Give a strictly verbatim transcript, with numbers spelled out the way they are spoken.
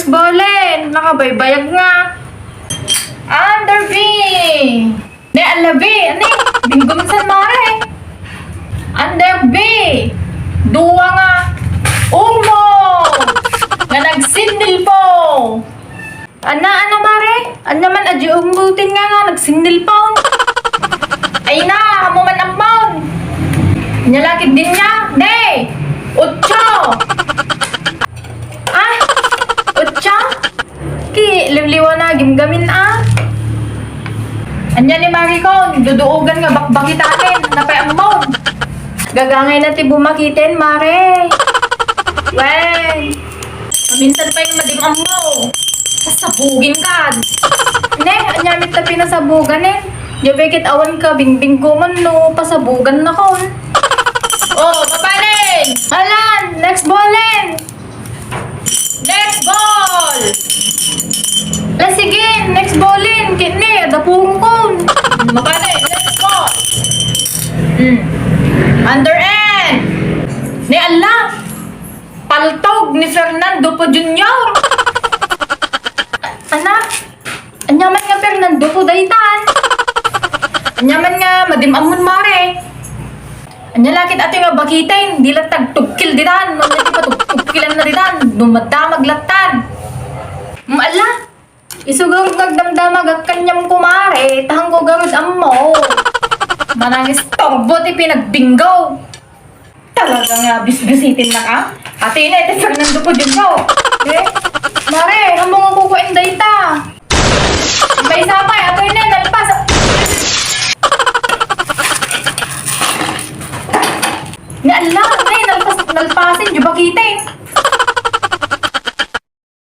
Bolen, nakabaybayag nga. Under B. Ne, ala B, ani? Bingo minsan, mare. Under B. Dua nga. Umo. Nga nagsinnilpo. Ana, ana, mare? Ania man a di umbutin nga, nga nagsinnilpo? Ay na, amo man ammon. Ania lakit din niya? Ne! Otso! Ah! Otso? Ki, liwliwa na, gimgamin, ah. Ania ni Maricon, duduogan nga bakbakitanin, napay ammon. Gagangay na ti bumakitin, mare. Wen. Minsan pay nga madi-ammo. Pasabugin ka. Ne, ania met ta pinasabugan, eh. Di ba ket awan ka, bingbingko man no, pasabugan na kon. Oh, papanen! Alan, next ball, Len! Next ball! La, sige, next ball, Len. Kini, adda purong kon. Papanen, next ball! Hmm. Under N! Ne, ala! Paltog ni Fernando Poe Junior. Ana, ania man nga Fernando Poe daytan? Ania man nga madi-ammon, mare? Ania lakit atoy nga bakiten, di latta agtugkil ditan, no, ania ti patugtugkilanna ditan, no, madamag lattan. Mm, ala, isu garud nga agdamdamagak kaniam, kumare, ta haanko garud ammo. Manangistorbo ti pinagbinggo. Talaga nga bisbisitin na ka? Atoy ne, ti Fernando Poe Junior. Eh, mare, ammom nga kukuan dayta. Maysa pay, atoy ne, nalpas. Ne, ala, ne, nalpas, nalpasen, di bakiten.